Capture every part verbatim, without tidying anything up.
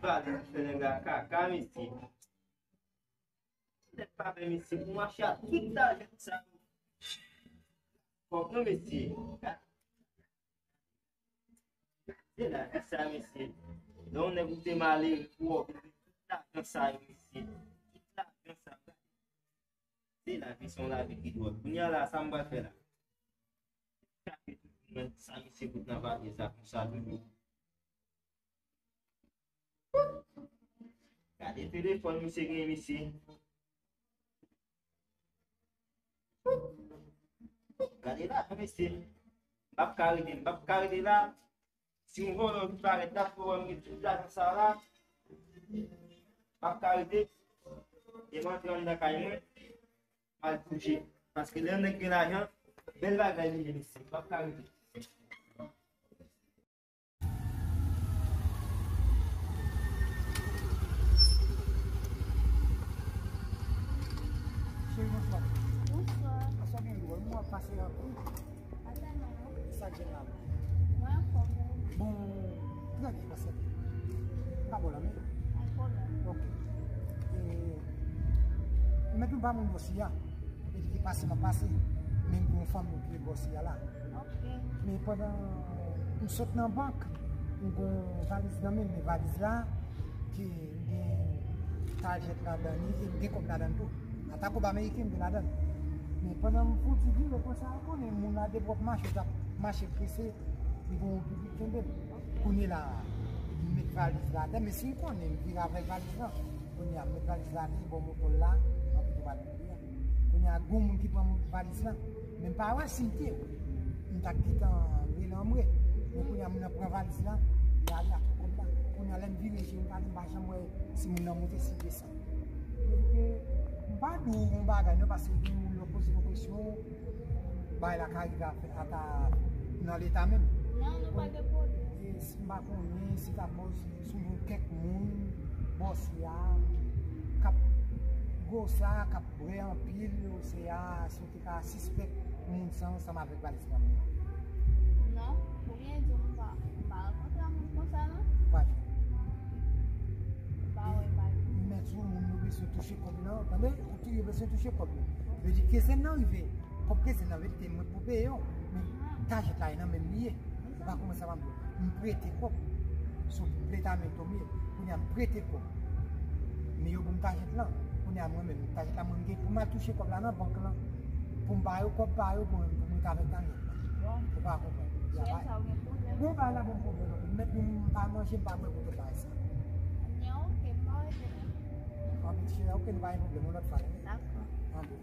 Valiz fè nèg la kaka, mesye. Nèg pa fè mesye pou mache ak tout lajan sa. Kòb non, mesye. Se lavi sa, mesye. Lè yon nèg ou te malere pou wè tout lajan sa yo, mesye. Tout lajan sa. Se lavi, se yon lavi ki dwòl. Kounye a la, sa m pral fè la? Chache tout moun sa misye fout nan valiz la konsa toujou. Gade telefòn misye genyen, mesye. Gade la, mesye. M p ap ka rete, m p ap ka rete la. Si yon vòlè vin parèt la, pou wè m gen tout lajan sa la, m p ap ka rete. E m antre anndan kay mwen, m al kouje. Paske lè yon nèg gen lajan, bèl bagay li ye, mesye. M p ap ka rete. Cheri, bonswa. Bonswa. Bonswa, byen, w ap pase anpil. Pa tèlman non. Sa k jwenn la? Mwen anfòm, ou? Bon, trè byen, paske m pa ba w lanmen. Pa gen pwoblèm. Ok. E, mèt nou pa moun bòs ya. Epi ki pase m ap pase. Men m gen yon fanm ki rele bòs ya la. Ok. Men pandan m sot nan bank, m gen yon valiz nan men m, men valiz la, ki gen tajet ladan li, e m gen kòb ladan tou. Ata kòb ameriken m gen ladan. Men pandan m fouti vire konsa, ou konnen moun la depi w ap mache, w t ap mache prese, li gen yon piblik kenbe l. Kounye la, m met valiz la atè, men si m konnen m vire avèk valiz la, kounye a m met valiz la atè, bò moto l la, anpi tou pa kounye a. Kounye a, gen moun ki pran valiz la, men m pa wè si m te wè. M t ap gentan rele anmwe. Men kounye a, moun nan pran valiz la, li ale ak kòb la. Kounye a, lè m vire je m gade, m pa janm wè si moun nan monte, si desann. Paske m pa di w yon bagay non, paske gen moun lè w poze yon kesyon, bagay la ka rive ata nan leta menm. Non, nou pa gen pwoblèm. E si m pa konnen, si ta pòz sou nou kèk moun, bòs ya, k ap gwo sa, k ap bwè anpil, se a, si w te ka sispèk moun sa ansanm avèk valiz nan men l. Non, pou byen di w, m pa, m pa rankontre a moun konsa, non. Ou pa di? M pa wè bagay. M mèt di w, moun yo bezwen touche kòb lan, tande? Yo bezwen touche kòb yo. Vle di, kezen nan rive. Kòb kezen nan, verite, mwen pou peye yo. Men tajet la, e nan men m li ye. Ou pa konprann sa m ap di w. M prete kòb. Sou leta men to m ye. Kounye a, m prete kòb. Men yo ban m tajet lan. Kounye a, mwen menm, tajet la, mwen, m gen pou m al touche kòb la nan bank lan. Pou m ba yo kòb pa yo, pou mwen, pou mwen ret avèk tajet la. Ou pa konprann. Gon bagay la ban m pwoblèm anpil. Mèt nou, m pa manje, m pa bwè kote bagay sa. Ebyen, ok, m pa rete menm. Anpil cheri, ok, nou pa gen pwoblèm, yon lòt fwa. Dakò. Anpil.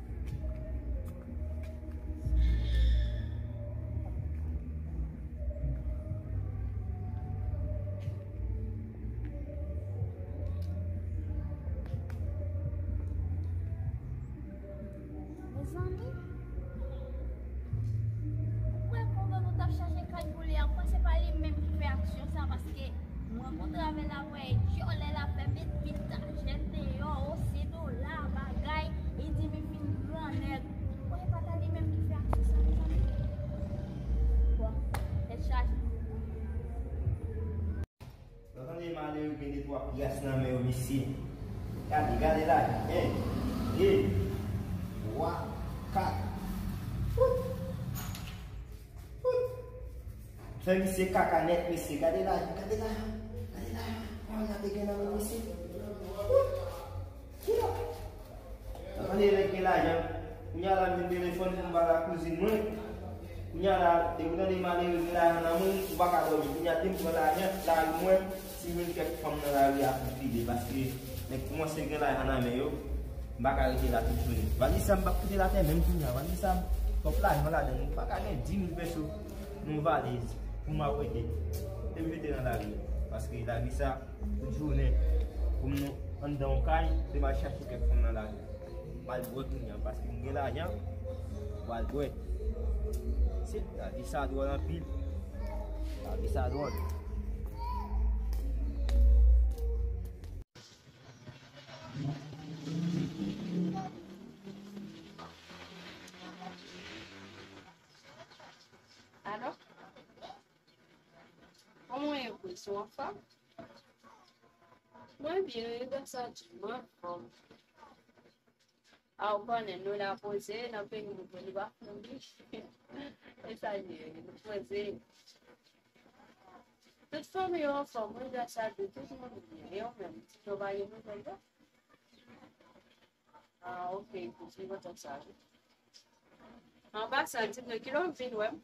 Mezanmi, ou kwè kongo nou t ap chache kay pou li a, ou kwè se pa li menm ki fè aksyon sa, paske m rankontre avè l apre dyòlè l ap fè met pil tajèt deyò, ose dola, bagay, li di m fin grannèg. Ou kwè se pa ta li menm ki fè aksyon sa, mezanmi? Bon, tèt chaje. Lè w tande malere gen de twa pyès nan men yo, mesye. Gade, gade la. En, de, twa, kat. Wout! Wout! Fè misye kaka nèt, mesye. Gade la, gade la. Gade la. Gade la, te gen nan men misye. Wout! Kila? Tande nèg gen lajan. Kounye a la, m jwenn telefòn pou m pale ak kouzin mwen. Kounye a la, depi w tande malere gen lajan nan men l, ou pa ka dòmi. Kounye a, te m pran lajan, lari mwen, si m jwenn kèk fanm nan lari a pou file, paske nèg kòmanse gen lajan nan men yo, m pa ka rete la tout jounen. Valiz sa, m p ap kite l atè menm kounye a. Valiz sa, twòp lajan ladan l. M pa ka gen di mil peso nan yon valiz pou m ap rete. Te m mete nan lari, paske lavi sa, tout jounen, pou m nou anndan yon kay, te m al chache kèk fanm nan lari. M al bwè kounye a, paske m gen lajan, m al bwè. Se lavi sa dwòl anpil. Lavi sa dwòl. Alo? Kòman w ye, Prince? Ou anfòm? Mwen byen, wi, gras a Dye, mwen anfòm. A, ou konnen, nou la poze, nan peyi nou, nou pa foubi. E sa ye, nou poze. Tout fanmi yo anfòm, wi, gras a Dye, tout moun byen. E ou menm, ti yo pa gen nouvèl yo? A, ok, koute kontak sa. An pasan, di m nan kilè w vin wè m?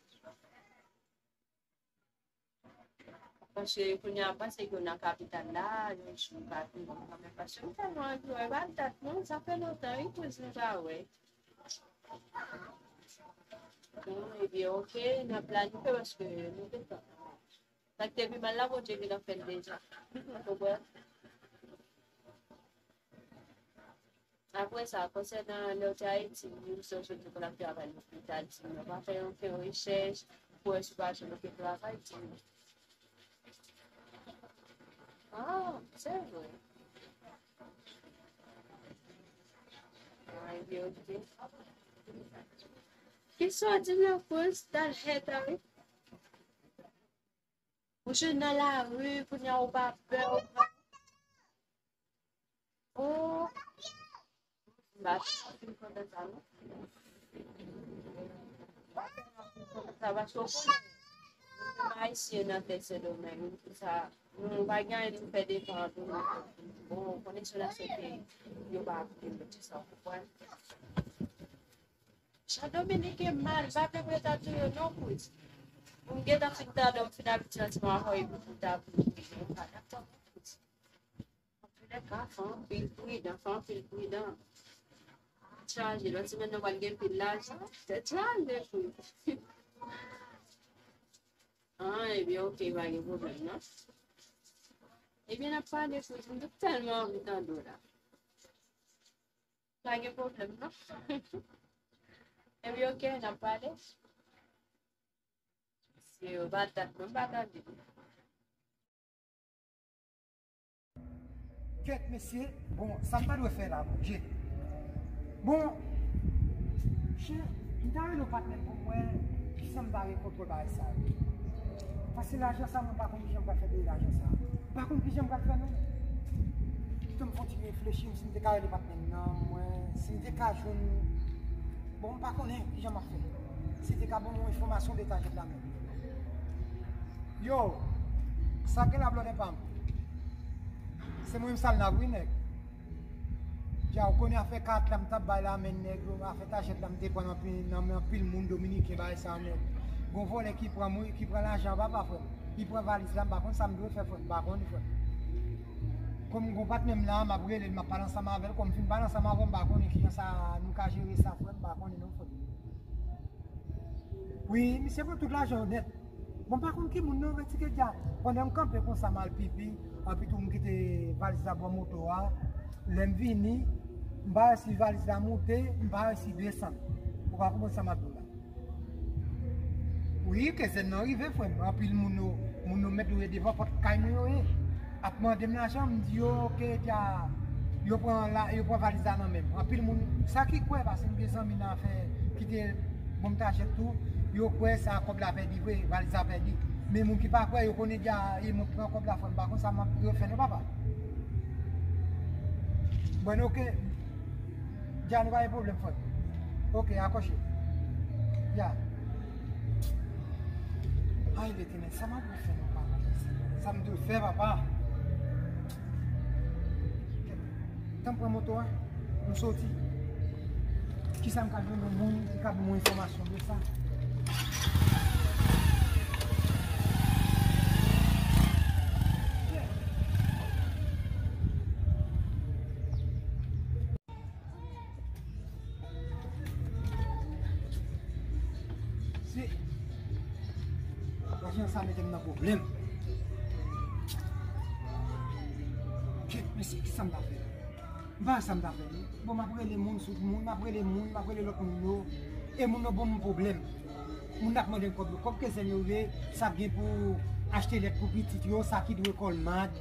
Paske kounye a, m panse ke w nan kapital la, yon jou w ka vin kanmenm. Paske m tèlman anvi wè, pa dat non, sa fè lontan, wi, kouzin, m pa wè. Bon, ebyen, ok, n ap planifye paske nou gentan. Sa k te pi mal la, Bondye gentan fè l deja. Ou konprann? Apre sa, konsènan lè w te Ayiti, m sonje ke w t ap travay lopital, di m nan pa fè okenn rechèch pou wè si w pa jwenn okenn travay, di m. Ah, se vre. Ah, ebyen, ok. Kisa w di nan koz tal hèt a wi? Ou jwenn nan lari, kounye a ou pa pè, ou pa. Oh. M pa fin kontan sa, non. M pa fin kontan sa, paske w konnen, nou menm Ayisyen nan tèt Sendomeng, nou sa, nou pa gen anyen pou fè devan anpil moun. Bon, koneksyon la se ke yo pa koute nou, se sa, w konprann? Jan Dominiken mal, m pa vle pou yo ta touye w non, kouz. M gentan fin tande, m fin abitye nan ti mwa avè w, epi pou ta pou yo pa dakò non, kouz. Antoulèka, fè anpil pridan, fè anpil pridan. Chaje, lòt semèn nan pral gen pil lajan. Tèt chaje, kouz. Ah, ebyen, ok, pa gen pwoblèm, non. Ebyen, n ap pale, kouz. M tèlman anvi tande w la. Pa gen pwoblèm, non. Ebyen, ok, n ap pale. Se yo pa dat, non, m pa tande. Kèt, mesye, bon, sa m ta dwe fè la, Bondye. Bon, chen, m ta rele yon patnè m pou m wè kisa m ta rekontre bagay sa yo. Paske lajan sa, mwen pa konn kijan m pral fè peye lajan sa. M pa konn kijan m pral fè, non. Kite m kontinye reflechi, si m te ka rele patnè m nan, mwen, si m te ka jwenn, bon, m pa konnen kijan m ap fè. Si te ka ban m yon enfòmasyon de tajèt la menm. Yo, sa gen la, blòdè pa m? Se mwen menm Salnav wi, nèg. Dja, ou konnen afè kat la m t ap bay la, men nèg yo, afè tajèt la m te pran nan pi-, nan men anpil moun dominiken, bagay sa, nèg. Gon vòlè ki pran mwen, ki pran lajan, papa, frè m. Li pran valiz la, m pa konn sa m dwe fè, frè m, m pa konnen, frè m. Kòm gon patnè m la, m ap rele l, m ap pale ansanm avè l, kòm m fin pale ansanm avè w, m pa konnen kijan sa, nou ka jere sa, frè m, m pa konnen non, frè m. Wi, misye pran tout lajan yo nèt. Bon, m pa konn ki moun non, retire dja. Pandan m kanpe konsa, m al pipi, anpi tou m kite valiz la bò moto a. Lè m vini, m pa resi valiz la moute, m pa resi desann. Ou pa konprann sa m ap di w la. Wi, ke zèn nan rive, frè m. Anpil moun yo, moun yo mèt yo ye devan pòt kay mwen yo ye. Ap mande m lajan, m di yo ke dja yo pran la, yo pran valiz la nan men m. Anpil moun, sa ki kwè, paske m gen zanmi nan afè ki te ban m tajèt tou, yo kwè sa kòb la pèdi vre, valiz la pèdi. Men moun ki pa kwè, yo konnen dja, e mwen pran kòb la, frè m, pa konn sa m ap refè non, papa. Bon, ok. Dja nou pa gen pwoblèm, frè m. Ok, akòche. Ya. Ay, Letènèl, sa m ap fè non, papa? Sa m dwe fè, papa? Tan m pran moto a, m soti. Kisa m ka jwenn yon moun ki ka ban mwen enfòmasyon de sa? Se lajan sa mete m nan pwoblèm. Kèt, mesye, kisa m ta fè? M pa wè sa m ta fè, non. Bon, m ap rele moun sou moun, m ap rele moun, m ap rele lòt moun yo. E moun yo ban m pwoblèm. Moun ap mande m kòb yo. Kòb ke zèn yo ye, sa gen pou achte lèt pou pitit yo, sa ki dwe kòlmad,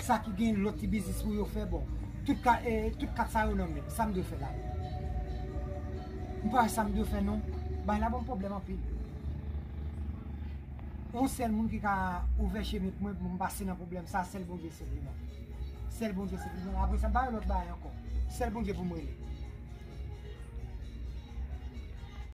sa ki gen lòt ti biznis pou yo fè, bon. Tout ka, e, tout kat sa yo nan men m. Sa m dwe fè la? M pa wè sa m dwe fè, non. Bagay la ban m pwoblèm anpil. Yon sèl moun ki ka ouvè chemen pou mwen, pou m pase nan pwoblèm sa, sèl Bondye sèlman. Sèl Bondye se pou mwen. Apre sa, m pa wè lòt bagay ankò. Sèl Bondye pou m rele.